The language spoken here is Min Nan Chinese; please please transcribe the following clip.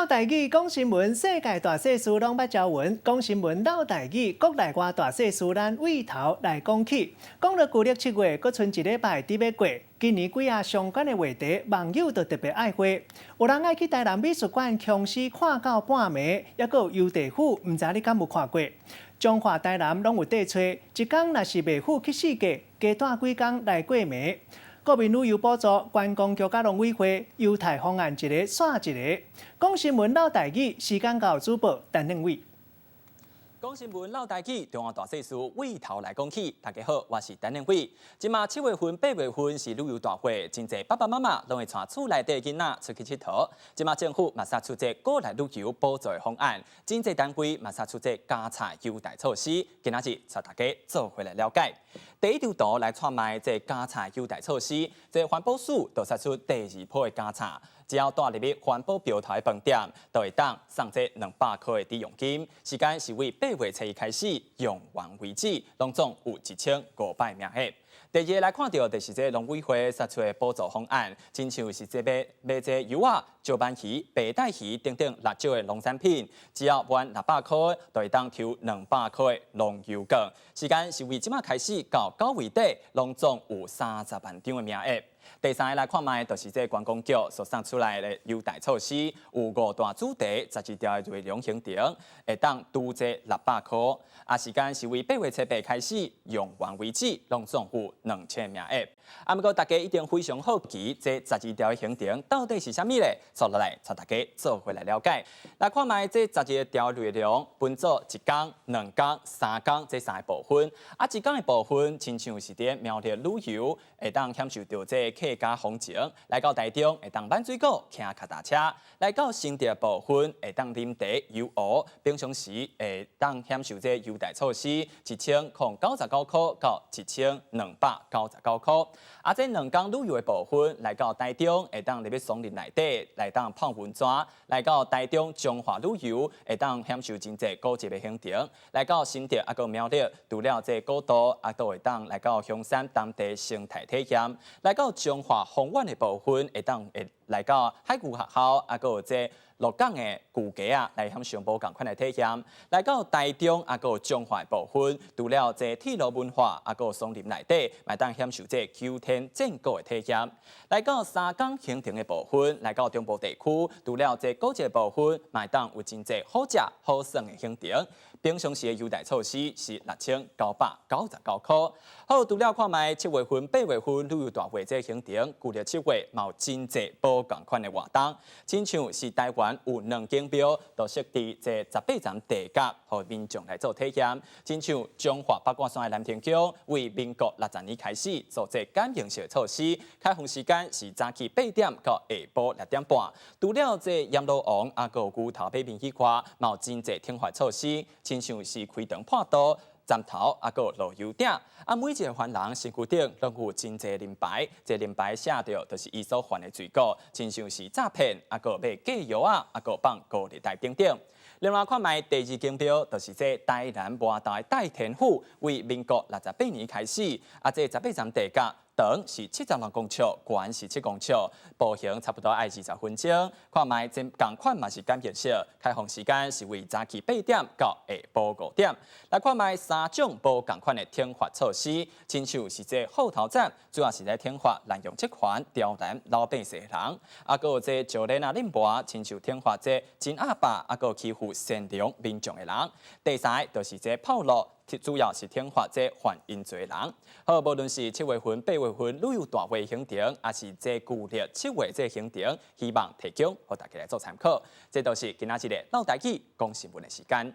台語講新聞，世界大細事攏捌招聞；講新聞嘮台語，國內外大細事咱對頭來講起。講到舊曆7月，閣賰一禮拜佇欲過。今年幾仔相關的話題，網友就特別愛花。有人愛去台南美術館雄獅看到半暝，抑閣有遊地府，毋知你敢有看過？彰化、台南攏有得揣，一工若是袂赴去四界，加蹛幾工來過暝。國民旅遊補助、觀光局佮農委會，優待方案一個煞一個。講新聞嘮台語，時間到主播陳兩偉。講新聞嘮台語，中華大細事對頭來講起。大家好，我是陳連偉。這馬7月份、8月份是旅遊大會，真濟爸爸媽媽攏會帶厝內底囡仔出去𨑨迌。這馬政府嘛殺出這鼓勵旅遊補助的方案，真濟單位嘛殺出這加菜優待措施。今仔日帶大家做伙來了解。第一張圖來看覓這加菜優待措施，這環保署就殺出第二波的加菜。只要帶入去環保標頭的飯店，就會當送這200箍的抵用金。時間是為8月初一開始用完為止，攏總有1500名額。第二個來看著，就是這農委會殺出的補助方案，親像是這欲買這柚仔、石斑魚、白帶魚等等六種的農產品，只要滿600箍，就會當抽200箍的農遊券。時間是為這馬開始到9月底，攏總有30萬張的名額。第三個來看覓，就是這觀光局所送出來的優待措施，有五大主題，12條的內容行程，會當拄這600箍。啊，時間是為8月初八開始，用完為止，攏總有2000名額。啊，毋過大家一定非常好奇，這12條的行程到底是啥物咧？接落來，帶大家做伙來了解。來看覓這12條內容，分做一工、2工、3工這三个部分。啊，一工的部分，親像是佇苗栗旅遊，會當享受著這客家風情；來到台中，會當挽水果、騎跤踏車；來到新竹部分，會當啉茶遊湖。平常時會當享受這優待措施，1099箍到1299箍。啊，這2工旅遊的部分，來到台中會當入去松林內底，來當泡溫泉；來到台中彰化旅遊，會當享受真濟古蹟的行程；來到新竹啊，閣苗栗，除了這古道，啊，閣會當來到香山當地生態體驗；來到彰化豐原的部分，會當會來到海軍學校，啊，閣有這鹿港的舊街仔，來享受無仝款的體驗。來到台中啊，閣有彰化的部分，除了這鐵路文化，啊，閣有松林內底，嘛當享受這九天戰鼓的體驗。來到3工行程的部分，來到中部地區，除了這古蹟的部分，嘛當有真濟好食好耍的行程。平常時的優待措施是6999箍。好，除了看覓7月份、8月份旅遊大會這行程，舊曆7月嘛有真濟無仝款的活動，親像是台灣有兩間廟，都設佇這18層地甲，予民眾來做體驗。親像彰化八卦山的南天宮，為民國60年開始做這感應式措施，開放時間是早起8點到下晡6點半。除了這閻羅王啊，閣有牛頭馬面以外，嘛有真濟懲罰措施，親像是開腸破肚、斬頭，啊，閣落油鼎。啊，每一個犯人身軀頂攏有真濟令牌，這令牌寫著就是伊所犯的罪過，親像是詐騙，啊，閣買假藥仔，啊，閣放高利貸等等。另外看覓第二間廟，就是這台南麻豆的代天府，為民國68年開始，啊，這18層地甲長是76公尺，懸是7公尺，步行差不多愛20分鐘。看覓這仝款嘛是感應式，開放時間是為早起8點到下晡5點。來看覓三種無仝款的懲罰措施，親像是這虎頭斬，主要是來懲罰濫用職權、刁難老百姓的人。啊，閣有這石鏈仔輪磨，親像懲罰這真鴨霸，啊，閣欺負善良民眾的人。第三個就是這炮烙，主要是懲罰這犯淫罪的人。好，無論是7月份、8月份旅遊大會行程，抑是這舊曆7月這行程，希望提供予大家來做參考。這就是今仔日的嘮台語講新聞的時間。